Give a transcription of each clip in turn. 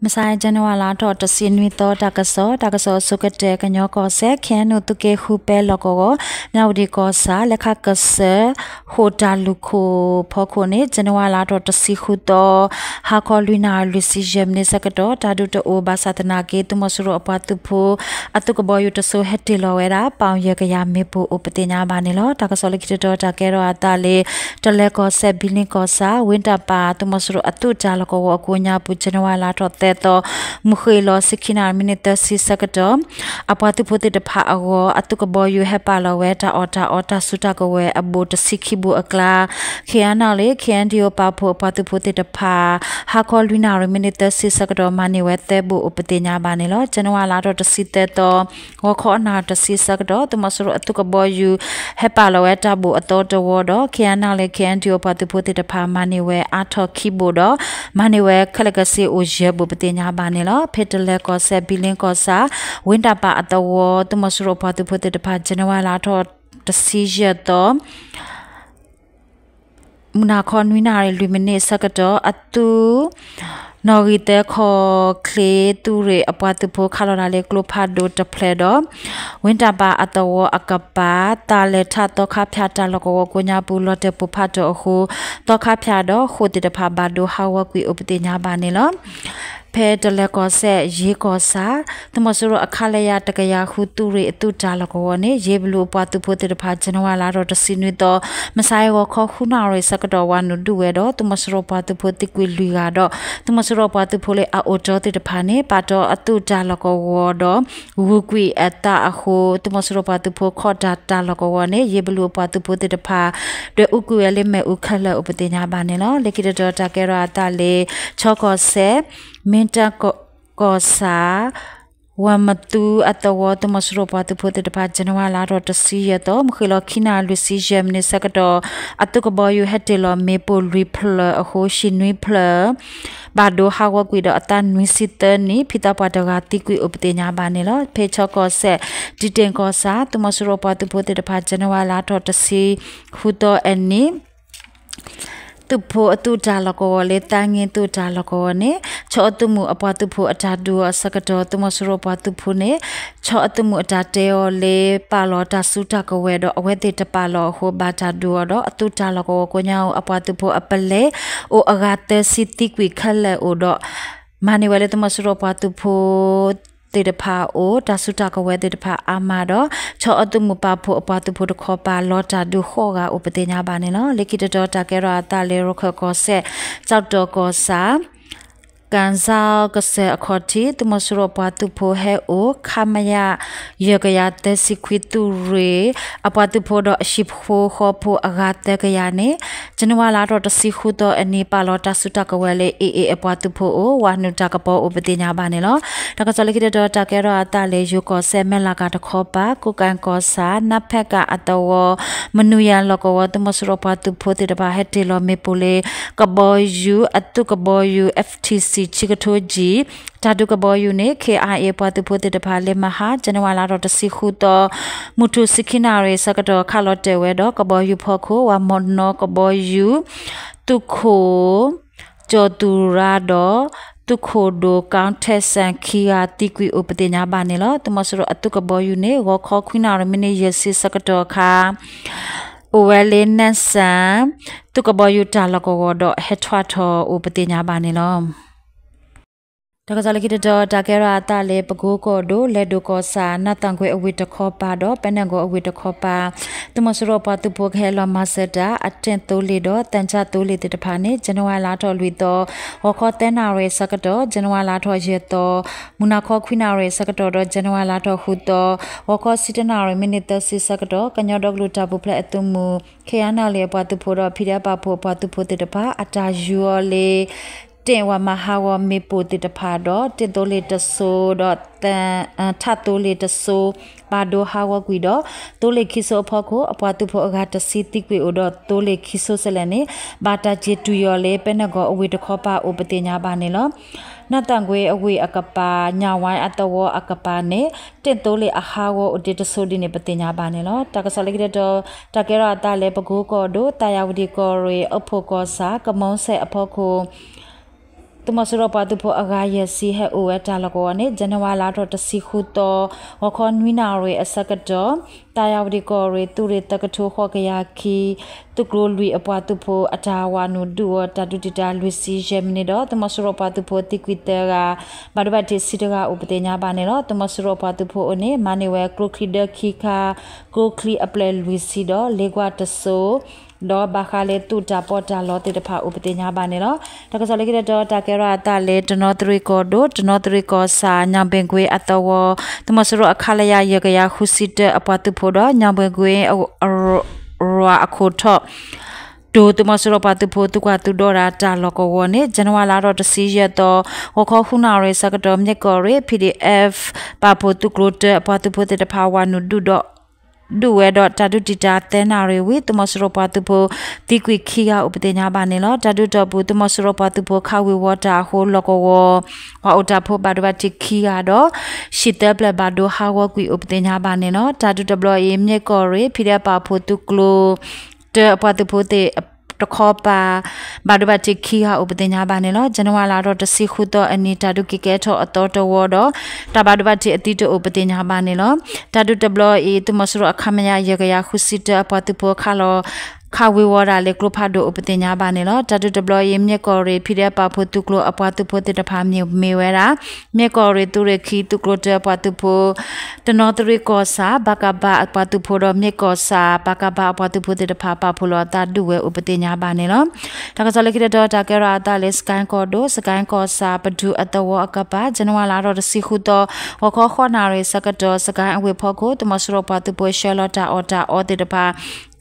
မဆါ ဇန်နဝါလါထီၣ်တဆံနွံသီ တၢ်ကစီၣ်, တၢ်ကစီၣ်အဆိကတၢၢ် ကညီကီၢ်စဲၣ် ခ့ၣ်အဲၣ်ယူၣ် သုးက့ဃုပဲလီၢ်ကဝီၤ မၠၣ်ဝတံၣ်ကီၢ်ဆၣ် လဲၤခးကစၢၢ် ဃိာ်တၢ်လူၢ်ခိၣ်ဖီခိၣ်န့ၣ် ဇန်နဝါလါထီၣ်တဆံဃုသီ ဟါခီလွံၢ်နၣ်ရံၣ်လွံၢ်ဆံယဲၢ်မံးနံးဆၢကတီၢ် တၢ်ဒုးတအိၣ်ဘၣ်ဆၣ်သနာ်က့ သုးမီၤစိရိၤအပှၤသုးဖိ အသုးကဘီယူၤတစိၤဟဲတ့ၢ်လီၤဝဲဒၣ် ပီၣ်ယဲၢ်ကယၤမ့ၣ်ပိၢ်အိၣ်ပသ့ၣ်ညါဘၣ်န့ၣ်လီၤ. တၢ်ကစီၣ်လၢခံတတီၤ တၢ်ကဲထီၣ်အသးလၢ တလဲၤကီၢ်စဲၣ် ဘံလ့ကီၢ်ဆၣ် ဝ့တၢ်ပာ် သုးမီၤစိရိၤအသုးတၢ်လီၢ်ကဝီၤအကိးညါပူၤ ဇန်နဝါလါထီၣ်သၢသီ မုၢ်ဃ့ၢ်လီၤဆံခံနၣ်ရံၣ်မံးနံးသၢဆံဆၢကတီၢ် အပှၤသုးဖိသ့ၣ်တဖၣ်အဂီၢ် အသုးကဘီယူၤဟဲပာ်လီၤဝဲတၢ်အီၣ်တၢ်အီတၢ်စုတၢ်ကဝဲၤအဘိၣ်တဆံခံဘိၣ်အကျါ ခ့ၣ်အဲၣ်ယူၣ် ခ့ၣ်အဲၣ်ယူၣ် ပာ်ဖှိၣ်အပှၤသုးဖိသ့ၣ်တဖၣ် ဟါခီလွံၢ်နၣ်ရံၣ်မံးနံးသၢဆံဆၢကတီၢ် မၤန့ၢ်ဝဲသၢဘိၣ်အိၣ်ပသ့ၣ်ညါဘၣ်န့ၣ်လီၤ. ဇန်နဝါလါထီၣ်တဆံသၢသီ ဂီၤခီနၣ်ရံၣ်တဆံဆၢကတီၢ် သုးမီၤစိရိၤအသုးကဘီယူၤ ဟဲပာ်လီၤဝဲတၢ်ဘိၣ်အသီတဝီဒီး ခ့ၣ်အဲၣ်ယူၣ် ခ့ၣ်အဲၣ်ယူၣ် အပှၤသုးဖိသ့ၣ်တဖၣ် မၤန့ၢ်ဝဲအါထီၣ်ခံဘိၣ်ဒီး မၤန့ၢ်ဝဲခဲလၢာ်ကဆ့အိၣ်ယဲၢ်ဘိၣ်ပသ့ၣ်ညါဘၣ်န့ၣ်လီၤ. ဖဲတလဲၤကီၢ်စဲၣ် ဘံလ့ကီၢ်ဆၣ် ဝ့တၢ်ပာ်အသဝီ သုးမီၤစိရိၤအပှၤသုးဖိသ့ၣ်တဖၣ် ဇန်နဝါလါထီၣ်တဆံယဲၢ်သီ မုၢ်နၤခီနွံနၣ်ရံၣ်လွံၢ်မံးနံးဆၢကတီၢ် အသုး နီၣ်ဂံၢ်သၢခီၣ်ချ့သုးရ့ၣ်အပှၤသုးဖိခးလီၤတၢ်လၢကျိဖးဒိၣ်တဖျၢၣ်ဒီး ဝ့တၢ်ပာ်အသဝီအကပၤ သးလဲၤထးသီခါဖၠၣ်တၢ်လီၢ်ကဝီၤကိးညါပူၤ လီၤတဲာ်ပိၢ်ဖးထီၣ်အဃိ သီခါဖၠၣ်ဒီးဃိာ်သ့ၣ်တဖၣ်ဘၣ်ဒိဟးဂီၤကွံာ်အိၣ်ပသ့ၣ်ညါဘၣ်န့ၣ်လီၤ. ဖဲတလဲၤကီၢ်စဲၣ် ယ့ကီၢ်ဆၣ် သုးမီၤစိရိၤအခလရ တကယၤဃုသုးရ့ၣ်အသုးတၢ်လီၢ်ကဝီၤန့ၣ် ယ့ဘလူအပှၤသုးဖိသ့ၣ်တဖၣ် ဇန်နဝါလါထီၣ်တဆံနွံသီ မုၢ်ဆါအံၤဂီၤခီဃုနၣ်ရံၣ်ဆၢကတီၢ် ဝၤနုာ်ဒုးဝဲဒီး သုးမီၤစိရိၤပှၤသုးဖိသံကွံာ်လွံၢ်ဂၤဒီး သုးမီၤစိရိၤပှၤသုးဖိလၢအအိၣ်တီသ့ၣ်တဖၣ်န့ၣ် ပာ်တီၤအသုးတၢ်လီၢ်ကဝီၤဒီး ဂုာ်ကွံာ်အသးအဃိ သုးမီၤစိရိၤပှၤသုးဖိခီၣ်တၢ်တၢ်လီၢ်ကဝီၤန့ၣ် ယ့ဘလူအပှၤသုးဖိသ့ၣ်တဖၣ် ဒွဲၣ်အူကွံာ်ဝဲလၢမ့ၣ်အူခဲလၢာ်အိၣ်ပသ့ၣ်ညါဘၣ်န့ၣ်လီၤ. လၢခံတတီၤတၢ်ကဲထီၣ်အသးလၢ ခၠီကီၢ်စဲၣ် မ့ၢ်တၢ်ကီၢ်ဆၣ် ဝၤမသူအသဝီ သုးမီၤစိရိၤပှၤသုးဖိသ့ၣ်တဖၣ် ဇန်နဝါလါထီၣ်တဆံယဲၢ်သီ မုၢ်ဃ့ၢ်လီၤခံနၣ်ရံၣ်လွံၢ်ဆံယဲၢ်မံးနံးဆၢကတီၢ် အသုးကဘီယူၤဟဲတ့ၢ်လီၤမ့ၣ်ပိၢ်လွံၢ်ဖျၢၣ်အဃိ ဟံၣ်နွံဖျၢၣ် ဘၣ်ဒိဟးဂီၤကွံာ်ဒီးအသးနွံဆံသၢနံၣ် ဖံသးပှၢ်တဂၤသံကွံာ်အိၣ်ပသ့ၣ်ညါဘၣ်န့ၣ်လီၤ. ဖဲခၠီကီၢ်စဲၣ် တံတ့ၢ်ကီၢ်ဆၣ် သုးမီၤစိရိၤပှၤသုးဖိသ့ၣ်တဖၣ် ဇန်နဝါလါထီၣ်တဆံဃုသီအနံၤ သုးဖိအသုးတၢ်လီၢ်ကဝီၤလၢ သးင့သုးတၢ်လီၢ်ကဝီၤန့ၣ် ခၠီအသုးမုၢ်အပှၤသုးဖိအတၢ်ဒုးအီၤအဆၢကတီၢ် သုးမီၤစိရိၤပှၤသုးဖိန့ၣ် ခၠီအသုးမုၢ်အတၢ်တဲအီၤလၢ ပာ်လီၤတၢ်စုတၢ်ကဝဲၤဒီး အဝဲသ့ၣ်တပာ်လီၤအဃိ ဘၣ်တၢ်ဒုးအီၤဒီး အသုးတၢ်လီၢ်ကဝီၤကိးညါအိၣ် အပှၤသုးဖိအပလဲၤ အိၣ်အဂၤသၢဆံသံကွံာ်ခဲလၢာ်အိၣ်ဒီး မၤန့ၢ်ဝဲလၢသုးမီၤစိရိၤပှၤသုးဖိ သ့ၣ်တဖၣ်အအိၣ် တၢ်စုတၢ်ကဝဲၤသ့ၣ်တဖၣ်အါမးဒီး ခၠီအသုးမုၢ်ပာ်ဖှိၣ်အပှၤသုးဖိတခီပၤ လီၤတၢ်ဒုးဃိးဂၤအိၣ်ပသ့ၣ်ညါဘၣ်န့ၣ်လီၤ. လၢခံတတီၤတၢ်ကဲထီၣ်အသးလၢ ရခၢၣ်ကီၢ်စဲၣ် ကၠီၣ်တီၣ်ကီၢ်ဆၣ် ကၣ်စၣ်ကစၢၢ်အခီၣ်ထံး သုးမီၤစိရိၤပှၤသုးဖိဟဲအိၣ် ခမရ ယဲၢ်ကယၤသၢဆံခွံသုးရ့ၣ် အပှၤသုးဖိဒီးအဟံၣ်ဖိဃီဖိအဂၤသၢကယၤန့ၣ် ဇန်နဝါလါထီၣ်တဆံဃုသီအနံၤ ပာ်လီၤတၢ်စုတၢ်ကဝဲၤလၢ AA အပှၤသုးဖိအအိၣ် ဝၤနုာ်တၢ်ကပီၤအိၣ်ပသ့ၣ်ညါဘၣ်န့ၣ်လီၤ. တၢ်ကစီၣ်လၢခံတတီၤတၢ်ကဲထီၣ်အသးလၢ ယိၤကီၢ်စဲၣ် မဲၢ်လးကၤတခီပၤ ကိးကၣ်ကီၢ်ဆၣ် နါဖဲးကၣ်အသဝီ မနုၤယၤလီၢ်ကဝီၤ သုးမီၤစိရိၤပှၤသုးဖိသ့ၣ်တဖၣ် ဟဲတ့ၢ်လီၤမ့ၣ်ပိၢ်လၢ ကဘီယူၤ အသုးကဘီယူၤ FTC ဆံကထိကၠံၣ် တၢ်ဒုးကဘီယူၤန့ၣ် KIA ပှၤသုးဖိသ့ၣ်တဖၣ်လၢမဟါ ဇန်နဝါလါထီၣ်တဆံဃုသီ မုၢ်ထူၣ်ဆံခံနၣ်ရံၣ်ဆၢကတီၢ် ခးလီၤတဲာ်ဝဲဒီး ကဘီယူၤဖီခိၣ် ဝၤမနီကဘီယူၤ သုးခိၣ် ကၠီၤသူၣ်ရါဒီး သုးခိၣ်ဒိၣ် ကီၣ်ထဲးစၣ် ခံဂၤသံကွံာ်အိၣ်ပသ့ၣ်ညါဘၣ်န့ၣ်လီၤ. သုးမီၤစိရိၤအသုးကဘီယူၤန့ၣ် ဂီၤခီခွံနၣ်ရံၣ်မံးနံးယဲၢ်ဆံဆၢကတီၢ်အခါ အိၣ်ဝဲလၢနဲၣ်စၣ် သုးကဘီယူၤတၢ်လီၢ်ကဝီၤဒီး ဟဲထီၣ်ထီၣ်အိၣ်ပသ့ၣ်ညါဘၣ်န့ၣ်လီၤ. တၢ်ကစီၣ်လၢခံတတီၤ တၢ်ကဲထီၣ်အသးလၢ ပကိကီၢ်ဒိၣ် လဲၤဒိၣ်ကီၢ်ဆၣ် နၢ်သၣ်ကွ့ၤအဝ့ၢ်တခီပၤဒီး ပဲနဲၣ်ကီၢ်အဝ့ၢ်တခီပၤ သုးမီၤစိရိၤပှၤသုးဖိကဟဲလီၤမၤစၢၤတၢ် အတ့ၢ်သိလ့ၣ်ဒီး သံချသိလ့ၣ်သ့ၣ်တဖၣ်န့ၣ် ဇန်နဝါလါထီၣ်လွံၢ်သီ ဂီၤခီသၢနၣ်ရံၣ်ဆၢကတီၢ် ဇန်နဝါလါထီၣ်ယဲၢ်သီ မုၢ်နၤခီခွံနၣ်ရံၣ်ဆၢကတီၢ်ဒီး ဇန်နဝါလါထီၣ်ဃုသီ ဂီၤခီဆံတၢနၣ်ရံၣ်မံးနံးသၢဆံဆၢကတီၢ် ကညီဒီကလုာ်တၢ်ပူၤဖျဲးအသုးမုၢ် ခ့ၣ်အဲၣ်ယူၣ် အပှၤသုးဖိဒီး ဖံဒဲးပာ်ဖှိၣ်အပှၤသုးဖိသ့ၣ်တဖၣ် အတၢ်ယူၤအီၤလၢ တ့ၢ်ဝၤမၤဟးဂီၤမ့ၣ်ပိၢ်သ့ၣ်တဖၣ်ဒီး တ့ၢ်သိလ့ၣ်တစိၤဒီး ထးသိလ့ၣ်တစိၤ ဘၣ်ဒိဟးဂီၤကွံာ်ဒီး သိလ့ၣ်ခံစိအဖီခိၣ် အပှၤသုးဖိအဂၤတဆံသံကွံာ်အိၣ်ဒီး သိလ့ၣ်ခံစိစဲလဲၣ်န့ၣ် ဘၣ်တၢ်စၢၤတုၤယီၤလၢ ပဲနဲၣ်ကီၢ်အဝ့ၢ်တခီပၤအိၣ်ပသ့ၣ်ညါဘၣ်န့ၣ်လီၤ. နၢ်သၣ်ကွ့ၤအဝ့ၢ်အကပၤ ညၣ်ဝါအသဝီအကပၤန့ၣ် တ့ၢ်သိလ့ၣ်အဟးဂီၤအိၣ်တ့ၢ်တစိၤဒ်န့ၣ် ပသ့ၣ်ညါဘၣ်န့ၣ်လီၤ. တၢ်ကစီၣ်လၢခံတတီၤ တၢ်ကဲထီၣ်အသးလၢ ပကိကီၢ်ဒိၣ် သၣ်ယၤဝတံၣ်ကီၢ်ရ့ၣ် အၣ်ဖှိၣ်ကီၢ်ဆၣ် ကမီၤစဲၣ်အဖီခိၣ် သုးမီၤစိရိၤပှၤသုးဖိအဂၤယဲၢ်ဆံဟဲအိၣ်ဝဲတၢ်လီၢ်ကဝီၤန့ၣ် ဇန်နဝါလါထီၣ်တဆံဃုသီ ဂီၤခီနွံနၣ်ရံၣ်အဆၢကတီၢ် တၢ်ယၣ်ဝတံၣ်ကီၢ်ရ့ၣ် သုးရ့ၣ်သၢကထိဃိးကယၤခံ သုးကျိၤလွံၢ်အပှၤသုးဖိအတၢ်ဝးနုာ်ဒုးအီၤ တၢ်ဒုးတံာ်တာ်လွံၢ်ဆံယဲၢ်မံးနံးဒီး သုးမီၤစိရိၤပှၤသုးဖိသံကွံာ်သၢဂၤ ဘၣ်ဒိဘၣ်ထံးဆံတဂၤအိၣ်ပသ့ၣ်ညါဘၣ်န့ၣ်လီၤ. သုးမီၤစိရိၤပှၤသုးဖိအအိၣ်န့ၣ် မၤန့ၢ်ဝဲကျိချံဒၢခံခါ, ကျိချံအပျဲၢ်လွံၢ်ဆံဒီး လ့ကွၢ်တစိၤ ဒီးဘၣ်ဃးလၢသုးတၢ်ပီးတၢ်လီသ့ၣ်တဖၣ်အိၣ်ပသ့ၣ်ညါဘၣ်န့ၣ်လီၤ. တၢ်ကစီၣ်လၢခံတတီၤ တၢ်ကဲထီၣ်အသးလၢ တနီသရံၣ်ကီၢ်ဒိၣ် တနီသရံၣ်ကီၢ်ဆၣ် ညောင်ပင်ကွင်းအသဝီ သုးမီၤစိရိၤအခလရ ယဲၢ်ကယၤဃုဆံတၢအပှၤသုးဖိဒီး ညောင်ပင်ကွင်း ရွာအခိၣ်ထီၣ် တိၤ သုးမီၤစိရိၤပှၤသုးဖိသုးကွၢ်သုးဒီတၢ်တၢ်လီၢ်ကဝီၤန့ၣ် ဇန်နဝါလါထီၣ်တဆံယဲၢ်သီ ဂီၤခီဃုနၣ်ရံၣ်ဆၢကတီၢ် မၠဲၢ်ကီၢ်ရ့ၣ် PDF ပာ်ဖှိၣ်သုးကျိၤတၢအပှၤသုးဖိသ့ၣ်တဖၣ်ဝးနုာ်ဒုးဒီး ဒုးဝဲဒီးတၢ်ဒုးတံာ်တာ်သၢနၣ်ရံၣ်ဝံၤ သုးမီၤစိရိၤပှၤသုးဖိသံကွံာ်ခံဂၤအိၣ်ပသ့ၣ်ညါဘၣ်န့ၣ်လီၤ. တၢ်ဒုးတီၢ်ပူၤ သုးမီၤစိရိၤပှၤသုးဖိခးဝ့ၤဝီတၢ်အဃိ လီၢ်ကဝီၤ ပှၤအိၣ်တၢ်ဖိဘၣ်ဒိဘၣ်ထံးခံဂၤဒီး ဟံၣ်သၢဖျၢၣ်ဘၣ်ဒိဟးဂီၤကွံာ်အိၣ်ပသ့ၣ်ညါဘၣ်န့ၣ်လီၤ. တၢ်ဒုးတဘျီအံၤ မၠဲၢ်ကီၢ်ရ့ၣ် PDF ပာ်ဖှိၣ်သုးကျိၤ တၢအပှၤသုးဖိသ့ၣ်တခီပၤ ဘၣ်ဒိဘၣ်ထံးခံဂၤအိၣ်ပသ့ၣ်ညါဘၣ်န့ၣ်လီၤ. ဇန်နဝါလါထီၣ်တဆံဃုသီအနံၤ တၢ်ဒုးက့ၤကဲထီၣ်အသီတဝီဒီး တၢ်ဘၣ်ဒိဘၣ်ထံးအသံတအိၣ်ပသ့ၣ်ညါဘၣ်န့ၣ်လီၤ. တၢ်ဒုးတဘျီအံၤ သုးမီၤစိရိၤအခမရ ယဲၢ်ကယၤဃုဆံတၢအပှၤသုးဖိခးလီၤ ခးဝ့ၤဝီဒၣ်လၢကျိဖးဒိၣ်အိၣ်ပသ့ၣ်ညါဘၣ်န့ၣ်လီၤ. တၢ်ဒုးတဘျီအံၤ မၠဲၢ်ကီၢ်ရ့ၣ် PDF ပာ်ဖှိၣ်သုးကျိၤအပှၤသုးဖိသ့ၣ်တဖၣ်မ့ၢ်မ့ၢ်ဝဲဒၣ် မၠဲၢ်ကီၢ်ရ့ၣ်သုးရ့ၣ်ခံသုးကျိၤတၢအပှၤသုးဖိ တနီသရံၣ်ကီၢ်ဆၣ် ပကဖ အပှၤသုးဖိဒီး မၠဲၢ်ကီၢ်ဆၣ် ပကဖ အပှၤသုးဖိသ့ၣ်တဖၣ် ပာ်ဖှိၣ်လီၤအသးဒုးဝဲအိၣ်ပသ့ၣ်ညါဘၣ်န့ၣ်လီၤ. တၢ်ကစီၣ်လၢခံတတီၤ တၢ်ကဲထီၣ်အသးလၢ စကဲကီၢ်ဒိၣ် စကဲကီၢ်ဆၣ် ပဒူအသဝီအကပၤ ဇန်နဝါလါထီၣ်တဆံဃုသီ ဂီၤခီဃိးနၣ်ရံၣ်ဆၢကတီၢ် စကဲအဝ့ၢ်ဖီခိၣ် သုးမီၤစိရိၤပှၤသုးဖိဆှၢလီၤတၢ်အီၣ်တၢ်အီသ့ၣ်တဖၣ်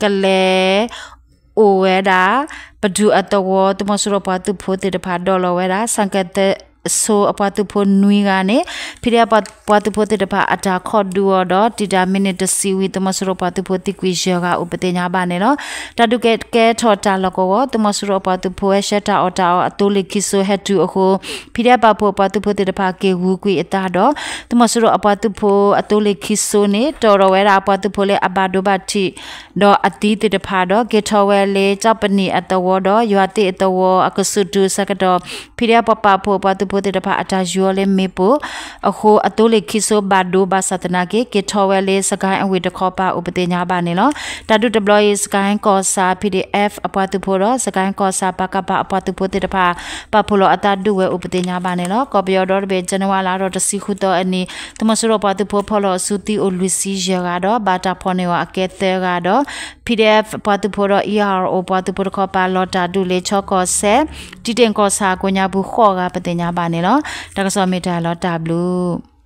ကလဲၤ အိၣ်ဝဲဒၣ် ပဒူအသဝီ သုးမီၤစိရိၤပှၤသုးဖိသ့ၣ်တဖၣ် ဒိးလီၤဝဲဒၣ် ဆၣ်ကဲသၢအဆိအပှၤသုးဖိနွံဂၤန့ၣ် PDF ပှၤသုးဖိသ့ၣ်တဖၣ်အတၢ်ခီၣ်ဒုးအီၤဒီး တံာ်တာ်မံးနံးတဆံဝံၤ သုးမီၤစိရိၤပှၤသုးဖိသံကွံာ်ယဲၢ်ဂၤအိၣ်ပသ့ၣ်ညါဘၣ်န့ၣ်လီၤ. တၢ်ဒုးကဲထီၣ်တၢ်လီၢ်ကဝီၤ သုးမီၤစိရိၤအပှၤသုးဖိဟဲဆှၢတၢ်အီၣ်တၢ်အီအသိလ့ၣ်ခံစိဟဲတုၤအဃိ PDF ပာ်ဖှိၣ်အပှၤသုးဖိသ့ၣ်တဖၣ်က့ၤဂုာ်ကွံာ်အသးဒီး သုးမီၤစိရိၤအပှၤသုးဖိအသိလ့ၣ်ခံစိန့ၣ် တီၢ်ထီၣ်ဝဲဒၣ်အပှၤသုးဖိလၢအဘၣ်ဒိဘၣ်ထံး ဒီးအသံသ့ၣ်တဖၣ်ဒီး က့ၤထီၣ်ဝဲလၢ ကၠီပနံၣ်အသဝီဒီး ယွၤသ့ၣ်အသဝီအကဆူးတုၤဆၢကတီၢ် PDF ပပာ်ဖှိၣ်ပှၤသုးဖိသ့ၣ်တဖၣ်အတၢ်ယူၤအီၤလၢမ့ၣ်ပိၢ်အဃိ အသိလ့ၣ်ခံစိဘၣ်ဒိဘၣ်ဆၣ်သနာ်က့ က့ၤထီၣ်ဝဲလၢစကဲအဝ့ၢ်တခီပၤအိၣ်ပသ့ၣ်ညါဘၣ်န့ၣ်လီၤ. တၢ်ဒုးတဘျီအံၤ စကဲကီၢ်ဆၣ် PDF အပှၤသုးဖိဒီး စကဲကီၢ်ဆၣ် ပကဖ အပှၤသုးဖိသ့ၣ်တဖၣ် ပာ်ဖှိၣ်လီၤအသးဒုးဝဲအိၣ်ပသ့ၣ်ညါဘၣ်န့ၣ်လီၤ. ကီၢ်ပယီၤဒီတဘ့ၣ် ဇန်နဝါလါထီၣ်တဆံဃုသီအနံၤ သုးမီၤစိရိၤပှၤသုးဖိဖီၣ်လီၤအစုသံအိၣ်လွံၢ်ဆံယဲၢ်ဂၤဒီး ဘၣ်တၢ်ဖီၣ်န့ၢ်အီၤအကဲသၢဂၤဒီး PDF ပှၤသုးဖိဒီး ERO ပှၤသုးဖိတခီပၤ လီၤတၢ်ဒုးလၢ ခၠီကီၢ်စဲၣ် တံတ့ၣ်ကီၢ်ဆၣ်ကိးညါပူၤဃိးဂၤပသ့ၣ်ညါဘၣ်န့ၣ်လီၤ. တၢ်ကစီၣ်မ့ၢ်တၢ်လီၤတၢ်ဘျုး